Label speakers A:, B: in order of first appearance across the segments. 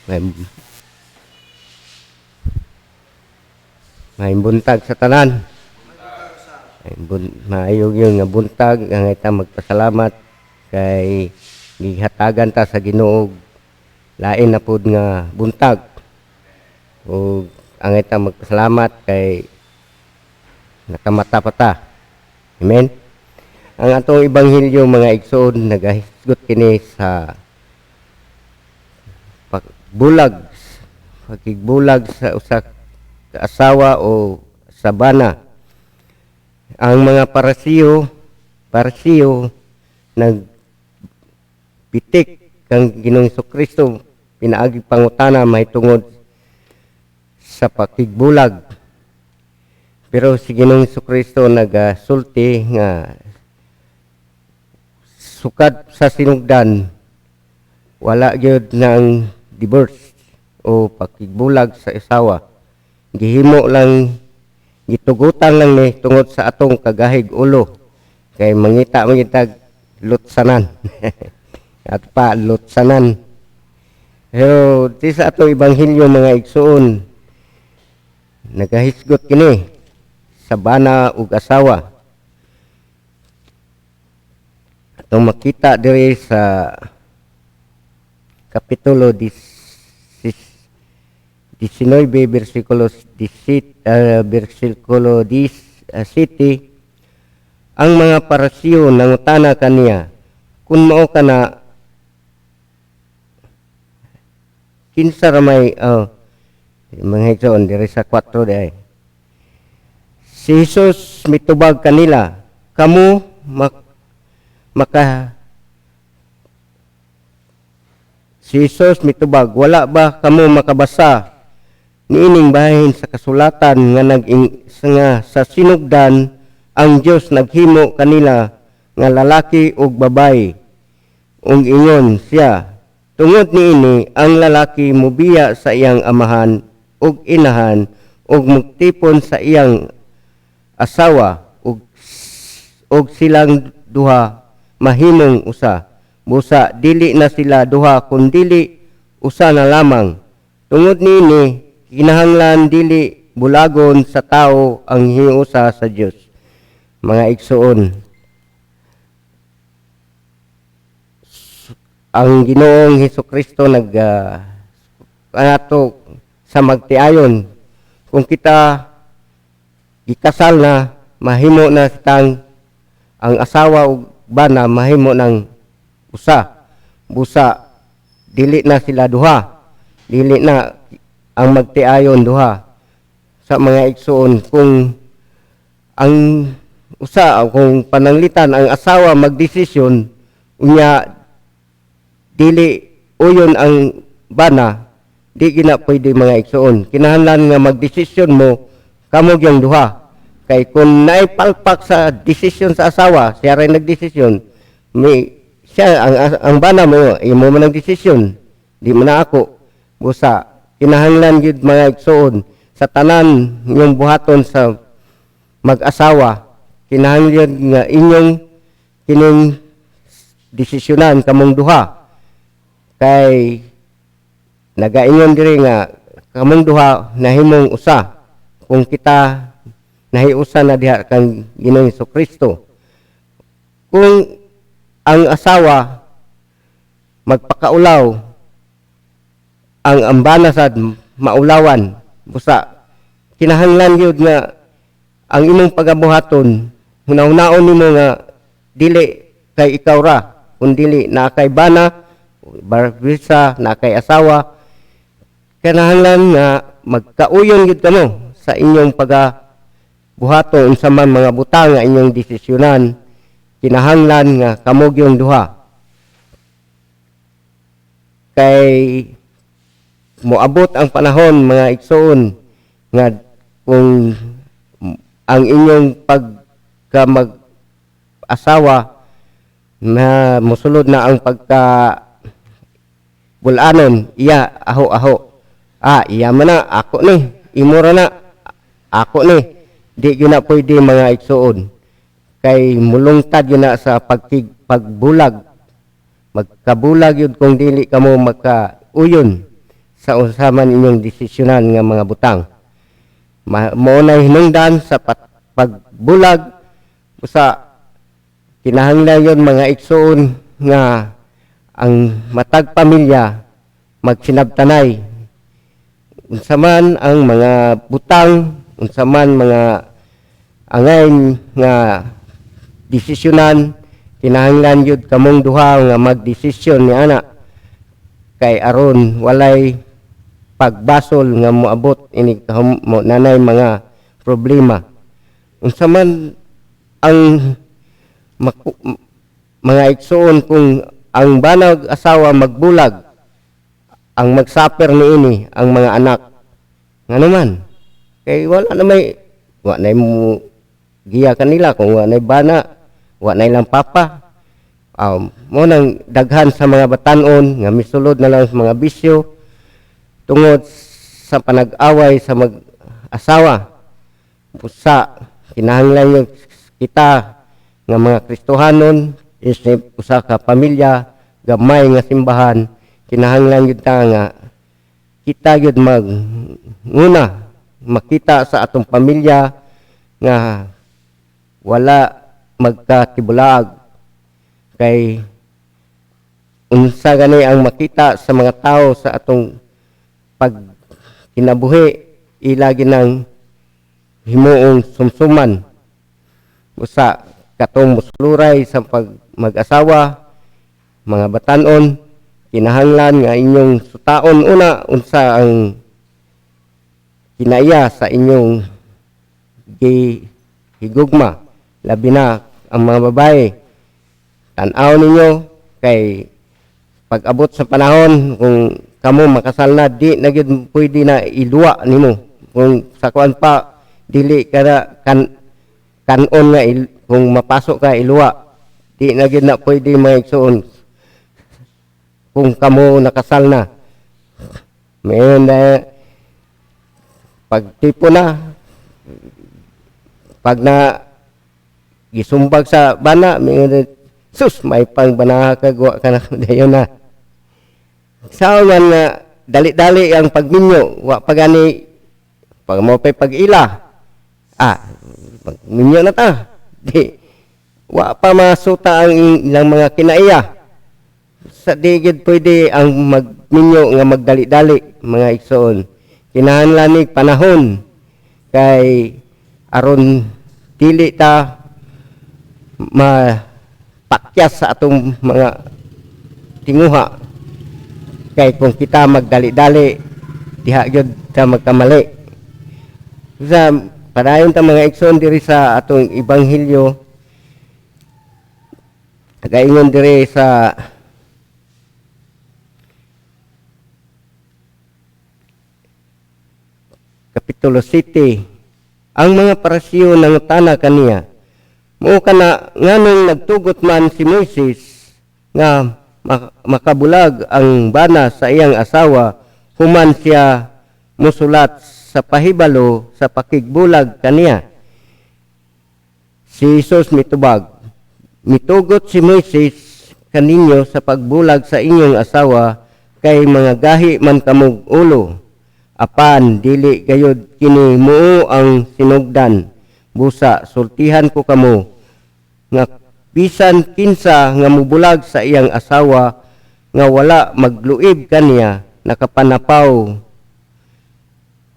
A: May buntag sa tanan. Maayo gyud nga buntag ang ita magpasalamat kay gihatagan ta sa Ginoo lain na pud nga buntag. Ug ang ita magpasalamat kay nakamata pa ta. Amen. Ang atong ebanghelyo, mga igsoon, nagahisgot kini sa pagbulag, pagbulag sa usa ka asawa o sa bana. Ang mga Parisiyo nagpitik kang Ginoong Kristo pinaagi pangutana mahitungod sa pakigbulag. Pero si Ginoong Kristo nagasulti nga sukad sa sinugdan wala gyud ng divorce o pakigbulag sa asawa. Gihimo lang, gitugutan lang ni tungod sa atong kagahig ulo. Kay mangita man kitag lutsanan. At pa lutsanan. Pero di sa atong ebanghelyo, mga igsuon, nagahisgot kini sa bana ug asawa. Atong makita diri sa kapitulo 19 bersikulo 17, bersikulo 17, ang mga Parisiyo nangutana kaniya, "Kun mao kana, kinsa ra may," oh, mga igsoon, diri sa 4 di ay. Si Jesus mitubag kanila, "Kamo mak, maka Si Jesus mitubag, "Wala ba kamo makabasa niining bahin sa kasulatan nga nag nga sa sinugdan ang Dios naghimo kanila nga lalaki ug babayi? Ug ingon siya, tungod niini ang lalaki mubiya sa iyang amahan ug inahan ug mugtipon sa iyang asawa ug silang duha mahimong usa. Busa dili na sila duha kundili usa na lamang. Tungod niini kinahanglan dili bulagon sa tao ang hiusa sa Dios." Mga igsoon, ang Ginoong Hesukristo nag ato sa magtiayon, kung kita gikasal na, mahimo na sitang ang asawa ug bana mahimo ng usa. Busa dili na sila duha, dili na ang magtiayon duha. Sa mga igsoon, kung ang usa, kung pananglitan ang asawa magdesisyon unya dili uyon ang bana, di gina pwede, mga igsoon. Kinahanglan nga magdesisyon mo kamo gyung duha, kay kung naipalpak sa desisyon sa asawa, siya ray nagdesisyon, may siya ang bana mo, imo man ang desisyon, di man na ako. Busa kinahanglan gyud, mga igsoon, sa tanan inyong buhaton sa mag-asawa, kinahanglan nga inyong kining desisyonan kamong duha, kay nagaingon diri nga kamong duha nahimong usa kung kita nahiusa na diha kang Ginoong Kristo. Kung ang asawa magpakaulaw, ang ambana sad maulawan. Busa kinahanglan gyud nga ang imong pagabuhaton, hunahunaon nimo nga dili kay ikaw ra, kundili naa kay bana, barbisa naa kay asawa. Kinahanglan nga magkauyon gyud kamo sa inyong pagabuhaton. Unsa man mga butang nga inyong desisyonan, kinahanglan nga kamo gyung duha, kay moabot ang panahon, mga igsoon, nga kung ang inyong pagka mag asawa na mosulod na ang pagka bulanon, iya aho-aho, iya man na, ako ni, imo ra na, ako ni, di gyud na pwede, mga igsoon, kay mulungtad gyud na sa pagbulag. Magkabulag yun kung dili kamo magkauyon sa unsa man inyong desisyonan nga mga butang. Mao na hinungdan sa pagbulag. Usa, kinahanglan yon, mga igsoon, nga ang matag pamilya magsinabtanay unsa man ang mga butang, unsa man mga angay nga desisyonan. Kinahanglan yun kamong duha nga magdesisyon ni ana kay aron walay pagbasol nga moabot ini mo nanay mga problema. Unsa man ang mga igsoon, kung ang banag asawa magbulag, ang magsuffer niini ang mga anak. Ngano man kay wala na may, wa na mo giya kanila kung wa na bana, wa na ilang papa. Mo nang daghan sa mga batanon nga misulod na lang sa mga bisyo tungod sa panag-away sa mag-asawa. Busa kinahanglan yung kita nga mga Kristohanon, isip usa ka pamilya, gamay nga simbahan, kinahanglan gyud ta nga kita gyud mag nguna makita sa atong pamilya nga wala magkatibulaag, kay unsa gani ang makita sa mga tao sa atong pag kinabuhi, ila ginang himuong sumsuman. Usa katong musluray sa pag mag-asawa, mga batanon, kinahanglan nga inyong sutaon una unsa ang kinaiya sa inyong gihigugma, labi na ang mga babae. Tan-aw ninyo kay pag abot sa panahon kung kamo makasal na, di na gyud pwede na iluwa nimo. Kung sa kuan pa, dili kada kan kanon nga kung mapasok ka iluwa, di na gyud na pwede, mga igsoon, kung kamo nakasal na. Mayon na pagtipo na, pag na gisumbag sa bana, mayon, "Sus, may pang banaha ka, guwa ka na." Dayon na sao man nga dali-dali ang pagminyo, wa pa gani pag mo pa'y pag-ila, pagminyo na ta. Di wa pa masuta ang ilang mga kinaiya. Sa di gid pwede ang magminyo nga magdali-dali, mga igsoon. Kinahanglan ni panahon kay aron dili ta mapakyas sa atong mga tinguha, kay kung kita magdali-dali, diha gyud ta magkamali. Sa padayon ta, mga igsoon, diri sa atong ebanghelyo, gaingon diri sa Kapitulo 7, ang mga Parisiyo nangutana kaniya, "Mao kana, nganong nagtugot man si Moises nga makabulag ang bana sa iyang asawa human siya musulat sa pahibalo sa pakigbulag kaniya?" Si Jesus mitubag, "Mitugot si Moises kaninyo sa pagbulag sa inyong asawa kay mga gahi man kamog ulo. Apan dili gayud kini muo ang sinugdan. Busa sultihan ko kamo nga bisan kinsa nga mubulag sa iyang asawa nga wala magluib kaniya, nakapanapaw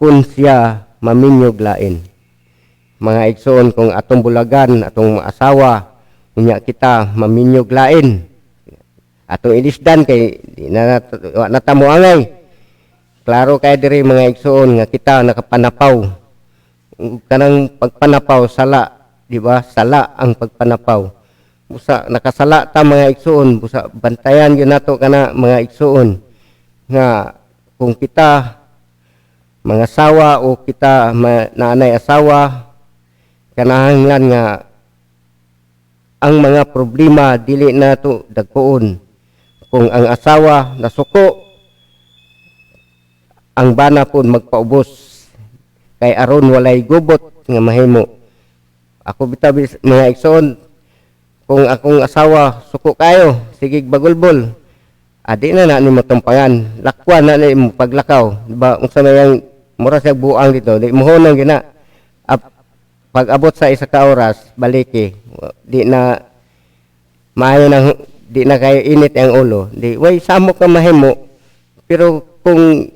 A: kun siya maminyog lain." Mga igsoon, kung atong bulagan atong asawa, unya kita maminyog lain, atong ilisdan kay di na wa na ta moangay. Klaro kay diri, mga igsoon, nga kita nakapanapaw. Kanang pagpanapaw, sala, di ba? Sala ang pagpanapaw. Busa nakasala ta, mga igsoon. Busa bantayan gyud nato kana, mga igsoon, nga kung kita mga asawa o kita naanay asawa, kanahanglan nga ang mga problema dili nato dagkoon. Kung ang asawa nasuko, ang bana pud magpaubos kay aron walay gubot nga mahimo. Ako bitaw, mga igsoon, kung akong asawa suko kayo, sige bagulbol. Adi na na nimo tumpangan, lakwan na nimo paglakaw, di ba? Unsa may ang mura siya buang dito, di muhunong gina. Pag abot sa 1 ka oras, baliki, di na maayo nang di na kayo init ang ulo, di way samok ka mahimo. Pero kung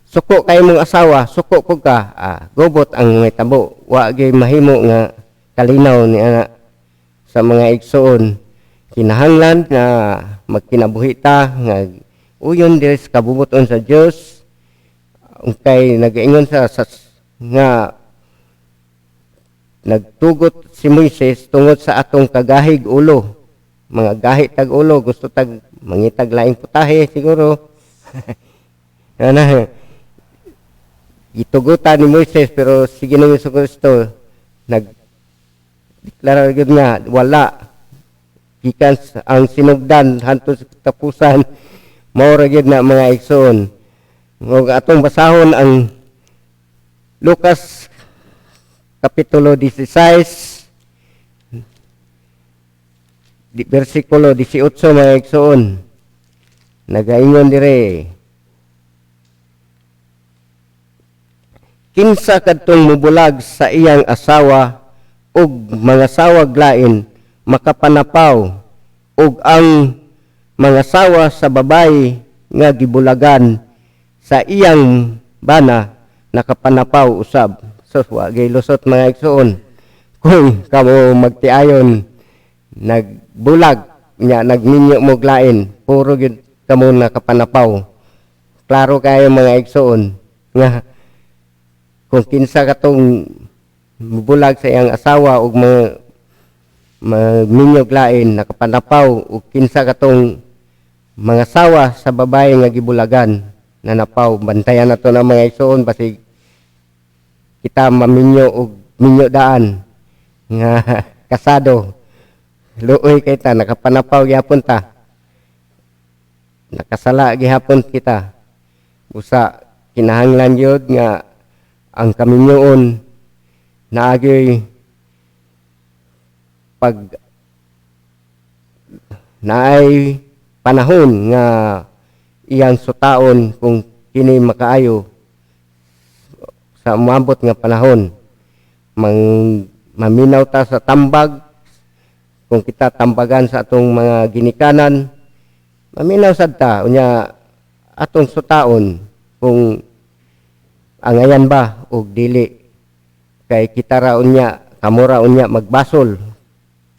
A: suko kay mong asawa, suko ko ka, gubot ang may tabo, wa gyud mahimo nga kalinaw ni ana sa mga igsoon. Kinahanglan nga magkinabuhi ta nga uyon diri sa kabubuton sa Dios, kay nagaingon sa nga nagtugot si Moises tungod sa atong kagahig ulo. Mga gahi tag ulo, gusto tag mangitag laing putahe siguro. Ana gitugutan ni Moises, pero si Ginoong Kristo nag deklara gyud nga wala gikan ang sinugdan hangtod sa katapusan. Mao ra gyud na, mga igsoon. Ug atong basahon ang Lucas Kapitulo 16 versikulo 18, mga igsoon. Nagaingon dire: "Kinsa kadtong mubulag sa iyang asawa ug mangasawag lain, makapanapaw, ug ang mangasawa sa babayi nga gibulagan sa iyang bana nakapanapaw usab." So wa gyud lusot, mga igsoon, kung kamo magtiayon nagbulag nya nagminyo mo lain, puro gyud kamo nakapanapaw. Klaro kayo, mga igsoon, nga kung kinsa katong mubulag sa iyang asawa ug mga magminyog lain, nakapanapaw, ug kinsa katong mangasawa sa babae nga gibulagan, nanapaw. Bantayan nato na, mga igsoon, basig kita maminyo og minyo daan nga kasado. Luoy kay ta, nakapanapaw gihapon ta, nakasala gihapon kita. Usa kinahanglan gyud nga ang kaminyoon naagyoy pag naay panahon nga iyang sutaon kung kini makaayo sa umabot nga panahon. Mang maminaw ta sa tambag, kung kita tambagan sa atong mga ginikanan, maminaw sad ta. Unya atong sutaon kung angayan ba og dili, kay kita ra unya, kamo ra unya magbasol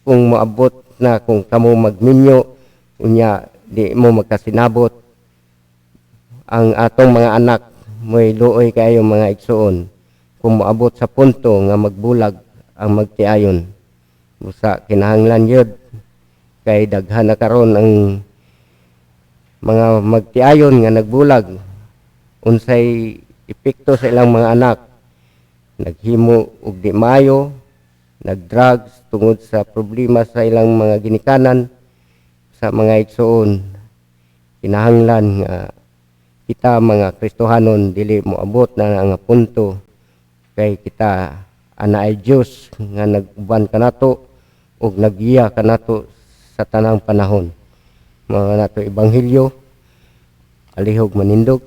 A: kung moabot na kung kamo magminyo unya di mo magkasinabot ang atong mga anak. Mo'y luoy kayo, mga igsoon, kung moabot sa punto nga magbulag ang magtiayon. Busa kinahanglan gyud kay daghan na karon ang mga magtiayon nga nagbulag. Unsay epekto sa ilang mga anak? Naghimo og di maayo, nagdrugs tungod sa problema sa ilang mga ginikanan. Sa mga igsoon, kinahanglan nga kita mga Kristohanon dili moabot na nga punto, kay kita ana ay Dios nga nag-uban kanato ug naggiya kanato sa tanang panahon. Mga nato ebanghelyo, alihog manindog.